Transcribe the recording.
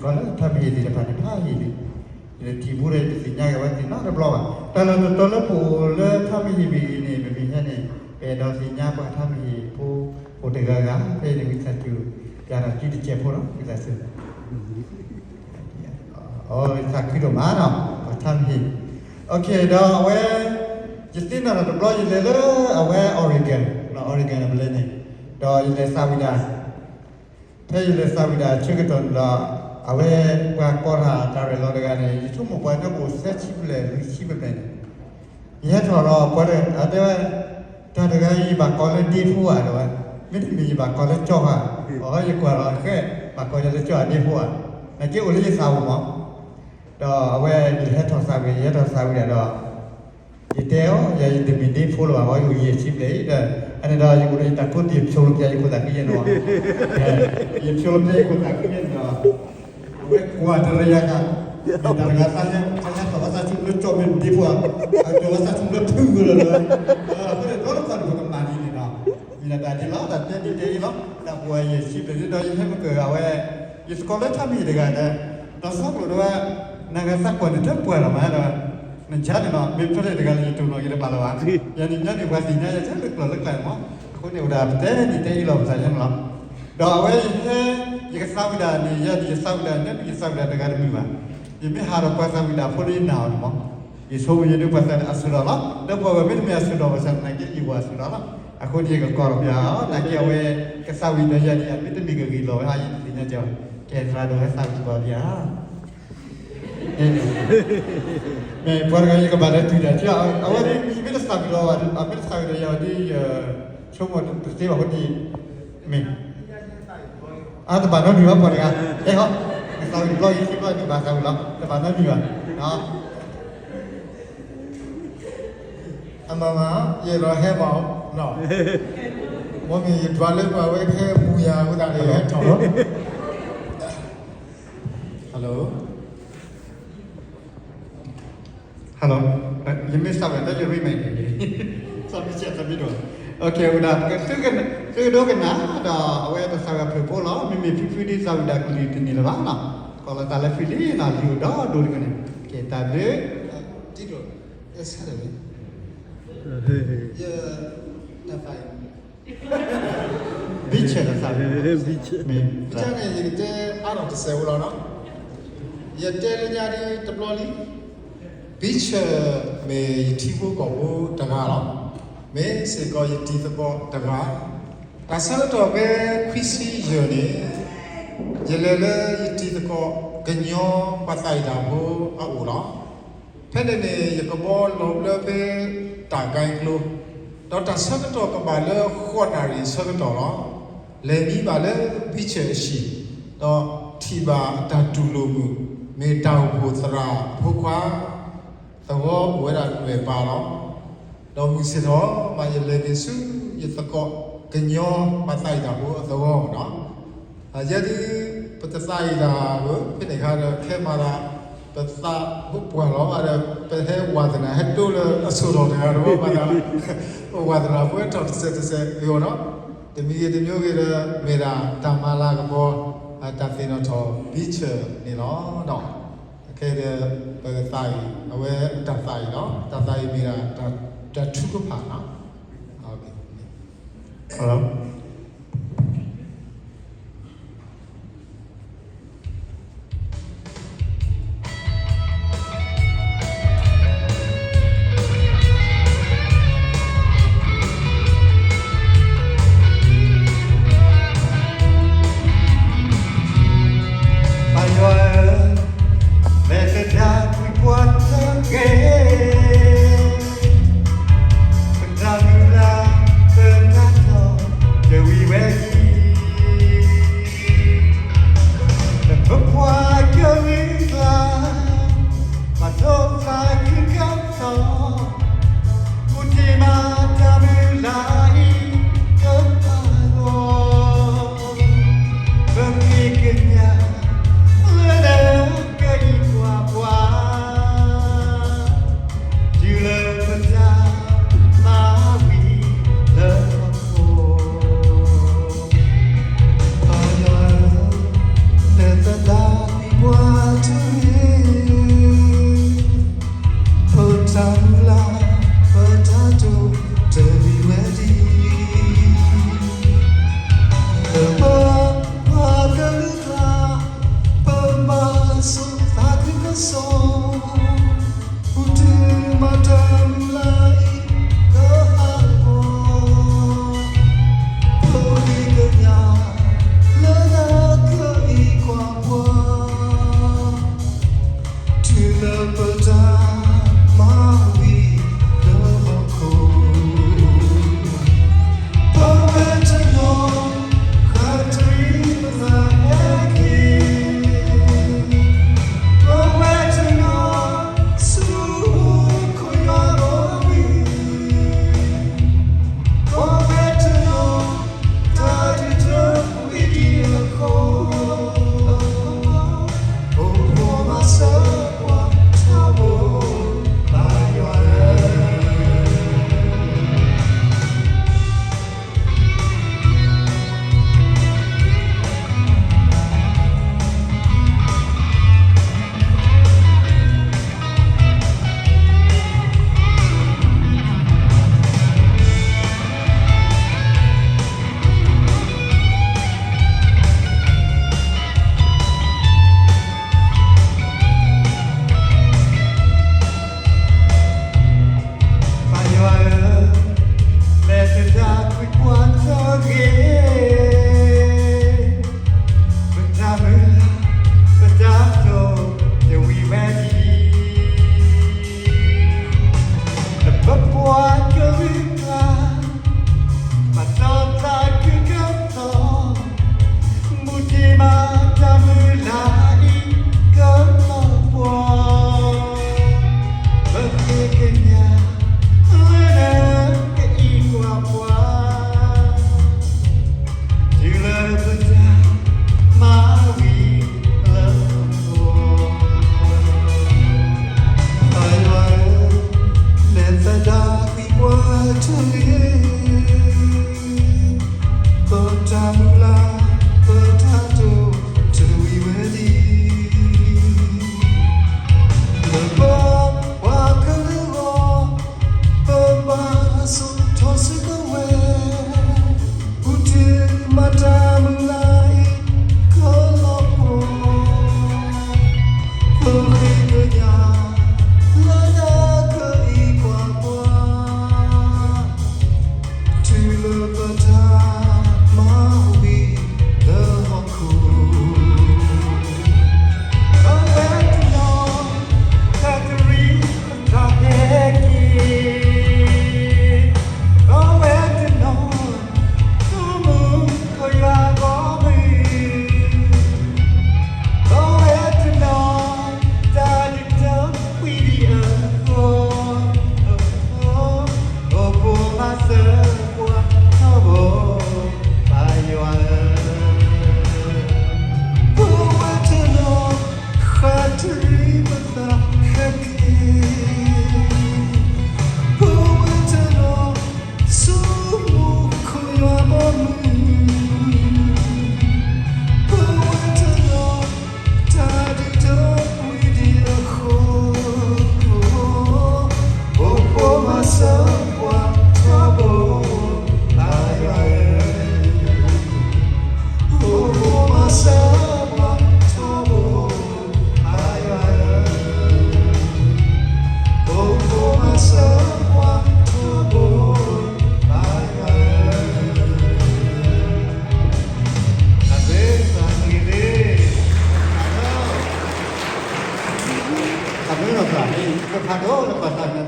ပှၤလၢထၢမဟ့ၣ်သ့ၣ်တဖၣ်န့ၣ် ဖးယံာ်လံ, ယတထံၣ်ဘူးဒီး ယတသ့ၣ်ညါက့ၤဝဲသ့ၣ်နီတဘျီဘၣ်. တၢ်လီၢ်တတီၤလၢပအိၣ်လၢထၢမဟ့ၣ်မ့ၢ်ဂ့ၤန့ၣ် မ့မ့ၢ်ဟဲန့ၣ် ပအဲၣ်ဒိးသ့ၣ်ညါပှၤထၢမဟ့ၣ်ဖိ အိၣ်တဂၤဂၤ ဖဲအံၤန့ၣ် ဝံသးစူၤ ယၤဒီးစုတစဲးဖိလီၤ ဝံသးစူၤ အီ သးခုဒိၣ်မးနီၤ ပှၤထၢမဟ့ၣ်. ဒီးအဝဲ ယသ့ၣ်နီၣ်ထီၣ်တဘျီ ယလဲၤလၢအဝဲ Oregon, Oregon ပလဲၤန့ၣ်, ဒီးယလဲၤသးဝံၣ်ဒၣ် ဖဲယလဲၤသးဝံၣ်ဒၣ်ဆၢကတီၢ်န့ၣ်ဒီး အဝဲပှၤကိးတၢ်တၢ်ရဲၣ်လီၤတဂၤန့ၣ် ယဆိကမိၣ်ပှၤန့ၣ်အိၣ်သၢဆံဘျဲၣ်လွံၢ်ဆံဘျဲၣ်န့ၣ် ယဟဲထီၣ်ဒီးပှၤဒီး အတဲဝဲ တၢ်တဂၤအံၤ ယဘၣ်ကိးလၢဒ့ဖိဧါ တဲဝဲ, မ့တမ့ၢ်ယဘၣ်ကိးလၢကၠီဧါ, အီ ယကွၢ်လီၤဃဲ ဘၣ်ကိးယၤလၢကၠီဧါဒ့ဖိဧါ, နာ်က့အိၣ်လၢယသးပူၤမး. ဒီးအဝဲယဟဲထီၣ်သးဝံၣ် ယဟဲထီၣ်သးဝံၣ်ဒၣ်ဒီး ယတဲအီၤ ယၤယတမ့ၢ်ဒ့ဖိလၢၤဘၣ် အီ ယအိၣ်ယဲၢ်ဆံဘျဲၣ်အံၤဒီး အန့ၣ်ဒီးယအိၣ်ဒီးယတၢ်ကိးတံၢ် ယဖျိလီၤပျၢ်ယခိၣ်သးခုယဲၢ်န့ၣ်လီၤ. ယဖျိလီၤပျၢ်ယခိၣ်သးခုယဲၢ်န့ၣ်ဒီး အဝဲကွၢ်တရံးယၤက မ့ၢ်တၢ်တဂၤသးလၢ အဟဲထီၣ်ဘၣ်သးဆူလၢကၠီမ့ၢ်ဒ့ဖိဧါ, အကၠီဘၣ်သးဆူလၢဖုဂၢၢ်လီၤလီၤ, အဃိန့ၣ် ဒီတခီန့ၣ် ပကမၤဒ်န့ၣ်ဒီး မ့ၢ်ဒၣ်တၢ်ဒ်လီၤ တၢ်တဲဒ်တဲအံၤလီၤ. တၢ်ပှၤယဲၢ်ဆံဘျဲၣ်ဒ်ဒီး ယဟဲမ့ၢ်ကၢၢ်အဝဲ ယသကိးလၢထၢမဟ့ၣ်တဂၤဒီး ဒီးသီကျိၤဒီးဝဲ နဂၤသးကွၢ်န့ၣ်တပှၢ်လီၤမးဒီး နကါန့ၣ်လီၤ မ့ၢ်ဖဲလဲၣ်တဂၤလၢယတိၢ်နီၣ်က့ၤတဘၣ်လၢၤဘၣ်. ယၤန့ၣ်ညီန့ၣ် ပှၤသ့ၣ်ညါယၤထဲလၢကျိာ်လၢကျါန့ၣ်မး. အဃိန့ၣ် အိၣ်ဒၣ်ပတဲဒ်တဲအံၤလီၤ ပသးယဲၢ်န့ၣ်လီၤ. ဒီးအဝဲယဟဲ ယကသးဝံၣ်ဒၣ်န့ၣ် ယၤဒ်ယသးဝံၣ်ဒၣ် နမ့ၢ်ယသးဝံၣ်ဒၣ်တဂၤတမုာ်ဘၣ်. ယမ့ၢ်ဟးဒီးပှၤသးဝံၣ်ဒၣ်ဖိလၢယနာ်အီၤန့ၣ်မး ယဆိကမိၣ်ယဒုးပှၤသးန့ၣ်အဆၢဒီးလီၤ. ဒီးပှၤဂၤမ့တမ့ၢ်အဆၢဒီးဘၣ်ဆၣ်သနာ်က့ ယဝၤအဆၢဒီးလီၤ. အဃိန့ၣ် ယကကိးထီၣ်ပျၢ်အီၤ နာ်က့အဝဲ ကသးဝံၣ်ဒီးယၤဒ်အမ့တမ့ၢ်ဂ့ၤဂ့ၤလီၤဝဲ အါယတသ့ၣ်ညါကီး ကဲသရၣ်ဒိၣ်ဟဲသးဝံၣ်ကီးဒ်အါ မ့ၢ်ပှၤတဂၤယကဘၣ်ဒီးတုၤဒၣ်ထံအီၤ အဝဲဒ်ယမ့ၢ်တသးဝံၣ်ဒီး အမ့ၢ်တသးဝံၣ်ဒီးယၤဒ် ဆိကမိၣ်တသ့ဘၣ်အဃိန့ၣ် မ့ၢ် အါတဘၣ်နီတမံၤဘၣ်ပှၤတဂၤ အဲၣ်ဟီ နသးဝံၣ်တဘျီယံၤခံဘျီန့ၣ် ဘၣ်သးဝံၣ်လီၤ တဘၣ်နီတမံၤဘၣ် အမမ ယဲၢ်လီၤဟဲဘၣ်အီၤ မ့မ့ၢ်ယဒွးလၢပှၤဝဲဟဲမူယၤအဃိသတးန့ၣ် ဟဲထီၣ်လီၤ Hello, hello, ယမ့ၢ်သးဝံၣ်ဒီးယရ့မဲာ်န့ၣ် သးမ့ၢ်ဆဲးသးမ့ၢ်ဒိၣ် အိၣ်ကဲ ဝံဒၣ် သုကဒိကနၣ်ဒီး အဝဲတသးဝံၣ်ဖျၢၣ်ဖိလီၤ မ့မ့ၢ်ဖုဖုဒ်သးဝံၣ်ဒၣ်ကလုၢ်တန့ၢ်လၢၤဘၣ်လီၤ ကီးလီၤသးလၢဖုလံနီၤ လံာ်အိၣ်ဒီဒိတကန့ၣ် ကဲတၢ်ဘျုး တံဒိၣ် ယဆၢထၢၣ် ယ တၢ်သးအံၤ ဘံဆၢၣ်တၢ်သး ဘံဆၢၣ်န့ၣ် ယကတဲအါထီၣ်တစဲးဖိလီၤနီၤ ယတဲလၢညါဒ်တဘျီလံ ဘံဆၢၣ် မ့ၢ်ယထံဖိကီၢ်ဖိတဂၤလီၤ မ့ၢ်စ့ၢ်ကီးယတံၤသကိးတဂၤ တၢ်ဆၢကတီၢ်ဖဲခွံဆံယဲၢ်န့ၣ် ယလဲၤလၢယတံၤသကိးကညီပှၤသးဝံၣ်တၢ်ဖိအအိၣ်လီၤ ဖဲန့ၣ်န့ၣ် ယကဘီလီၤဘျၢဖဲတၢ်ကါကျိ ဒီးတၢ်ဆၢကတီၢ်ကဘၣ်လၢဃိးနၣ်ရံၣ်အဆၢကတီၢ်လီၤ. လဲၤမံဘၣ်လၢဘံဆၢၣ်အဟံၣ်, ဒီးထံၣ်ဘၣ်အတၢ်တူၢ်လိာ်မုာ်, မ့ၢ်တၢ်အိၣ်ဖှိၣ်သရၣ်အဖိခွါ, သဝီအိၣ်ဝဲဒၣ်လွဲၢ်ပၤလီၤ. ဒီးမုၢ်ဆ့ၣ်ထီၣ်ဘၣ်ယလဲၤက့ၤဆူယသကိးကညီပှၤသးဝံၣ်တၢ်ဖိအသဝီလီၤ. ယဲဒၣ် ပတသးဝံၣ်တၢ်ဘၣ်, ဖဲန့ၣ်အခါဒီး ခဲမၤသး ပသးဖိပှၢ်လီၤဘၣ်ဒီး ပဟဲဝၤသနာ်ဟဲတိၢ်လၢအဆိၣ်ထီၣ်တဂၤတဝီဘၣ်ဒီး ပဝၤသနာ်ဖိဟဲထီၣ်တစဲးတစဲးဂ့ၤအီၤနီၤ. တမံၤဂ့ၤတမံၤဂ့ၤဒီး မ့ၢ်ဒၣ်တၢ်မၤလၤကပီၤ တၢ်သ့ၣ်နီၣ်ထီၣ်ဘံဆၢၣ်န့ၣ်လီၤ. ခဲဒီး ပကသးဝံၣ် အဝဲတၢ်သးဝံၣ်လီၤ. တၢ်သးဝံၣ်မ့ၢ်ဒၣ် တၢ်ထုကဖၣ်နီၤ. ပှၤတဂ့ၤ, ပတၢ်မုၢ်လၢ် ပတၢ်တိာ်တမံၤဝဲဒံး, လၢပပှၤကလုာ်ကျါ ပဘၣ်ဆိၣ်သးခုကစီၣ်, ပူၤတ့ၢ်မၤတၢ်မုၢ်လၢ်အံၤ ကဟးဂီၤ, ပဃ့ကညး လၢနကအံးကွၢ်ပှၤ တုၤလၢပတၢ်မၤဝံၤလၢဟီၣ်ခိၣ်, ပဝဲတနီၤ ဃၣ်တရံးပသးဟဲက့ၤ, ပဝဲတနီၤ ဆူခိၣ်ယွၤဘီမုၢ်, ပဝဲတနီၤ တၢ်ဒုးတဝံၤဒံးအဃိ, အိၣ်ဘှီမၤစၢၤပှၤထီဘိ ပၢ်ယွၤဧၢ. ပၢ်ယွၤဧၢ, လဲၤတဒၣ်ကွံာ်ပှၤတဂ့ၤ, ပတၢ်မုၢ်လၢ် ပတၢ်တိာ်တဝံၤဝဲဒံး, လၢပပှၤကလုာ်ကျါ ဘၣ်ဆိၣ်သးခုကစီၣ်, ပူၤတ့ၢ်မၤတၢ်မုၢ်လၢ်အံၤ ကလီၤပှီၢ်, ပဃ့ကညး လၢနကအံးကွၢ်ပှၤ တုၤလၢပတၢ်မၤဝံၤလၢဟီၣ်ခိၣ်, ပၢ်ယွၤဧၢ, လဲၤသဒၣ်ကွံာ်ပှၤတဂ့ၤ, ပတၢ်မုၢ်လၢ် ပတၢ်တိာ်တဝံၤဝဲဒံး, လၢပပှၤကလုာ်အဂီၢ် ပဘၣ်ဆိၣ်ထီၣ်စုကဝဲၤ, ပူၤတ့ၢ်မၤတၢ်မုၢ်လၢ်အံၤ ကလီၤပှီၢ်, ပဃ့ကညး လၢနကအံးကွၢ်ပှၤ တုၤလၢပတၢ်မၤဝံၤလၢဟီၣ်ခိၣ်, ပဝဲတနီၤ ဃၣ်တရံးပသးဟဲက့ၤ, ပဝဲတနီၤ ဆူမူခိၣ်ယွၤဘီမုၢ်, ပဝဲတနီၤ တၢ်ဒုးတဝံၤဒံးအဃိ, အိၣ်ဘှီမၤစၢၤပှၤထီဘိ ပၢ်ယွၤဧၢ, ပဝဲတနီၤ ဃၣ်တရံးပသးဟဲက့ၤ, ပဝဲတနီၤ ဆူမူခိၣ်ယွၤဘီမုၢ်, ပဝဲတနီၤ တၢ်ဒုးတဝံၤဒံးအဃိ, အိၣ်ဘှီမၤစၢၤပှၤထီဘိ ပၢ်ယွၤဧၢ, အိၣ်ဘှီမၤစၢၤပှၤထီဘိ ပၢ်ယွၤဧၢ, အိၣ်ဘှီမၤစၢၤပှၤထီဘိ ပၢ်ယွၤဧၢ, တၢ်ဘျုးပၢ်သ့ၣ်, တၢ်ဘျုးလီၤပၢ်, ပဖးဒိၣ်လၢပှၤသးန့ၣ်